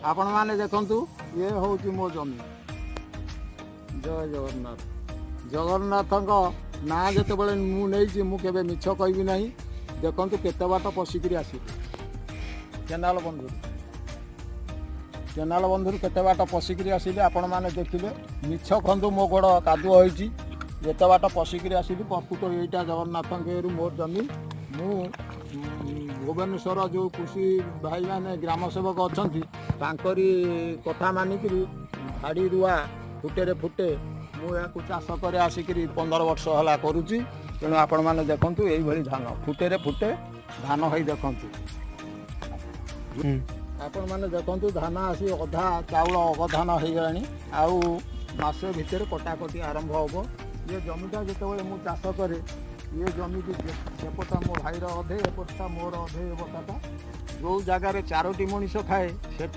ଆପଣମାନେ ଦେଖନ୍ତୁ, ଇଏ ହେଉଛି ମୋ ଜମି। ଜୟ ଜଗନ୍ନାଥ। ଜଗନ୍ନାଥଙ୍କ ନାଁ ଯେତେବେଳେ ମୁଁ ନେଇଛି, ମୁଁ କେବେ ମିଛ କହିବି ନାହିଁ। ଦେଖନ୍ତୁ, କେତେ ବାଟ ପଶିକିରି ଆସିଲି କେନାଲ ବନ୍ଧରୁ। କେନାଲ ବନ୍ଧରୁ କେତେ ବାଟ ପଶିକିରି ଆସିଲି, ଆପଣମାନେ ଦେଖିଲେ। ମିଛ ଖନ୍ତୁ, ମୋ ଗୋଡ଼ କାଦୁଅ ହେଇଛି। ଯେତେ ବାଟ ପଶିକିରି ଆସିଲି, ପ୍ରକୃତ ଏଇଟା ଜଗନ୍ନାଥଙ୍କ ଇଏରୁ ମୋର ଜମି। ମୁଁ ଭୁବନେଶ୍ୱର ଯେଉଁ କୃଷି ଭାଇମାନେ, ଗ୍ରାମ ସେବକ ଅଛନ୍ତି, ତାଙ୍କରି କଥା ମାନିକିରି ଧାଡ଼ି ରୁଆ, ଫୁଟେରେ ଫୁଟେ ମୁଁ ଏହାକୁ ଚାଷ କରି ଆସିକିରି 15 ବର୍ଷ ହେଲା କରୁଛି। ତେଣୁ ଆପଣମାନେ ଦେଖନ୍ତୁ, ଏଇଭଳି ଧାନ ଫୁଟେରେ ଫୁଟେ ଧାନ ହେଇ ଦେଖନ୍ତୁ। ଆପଣମାନେ ଦେଖନ୍ତୁ, ଧାନ ଆସି ଅଧା ଚାଉଳ ଅବଧାନ ହେଇଗଲାଣି। ଆଉ ମାସେ ଭିତରେ କଟାକଟି ଆରମ୍ଭ ହେବ। ଇଏ ଜମିଟା ଯେତେବେଳେ ମୁଁ ଚାଷ କରେ, ଇଏ ଜମିଟି ସେପଟା ମୋ ଭାଇର ଅଧେ, ଏପଟଟା ମୋର ଅଧେ। ଏ ବଟାଟା ଯେଉଁ ଜାଗାରେ ଚାରୋଟି ମଣିଷ ଖାଏ, ସେଠି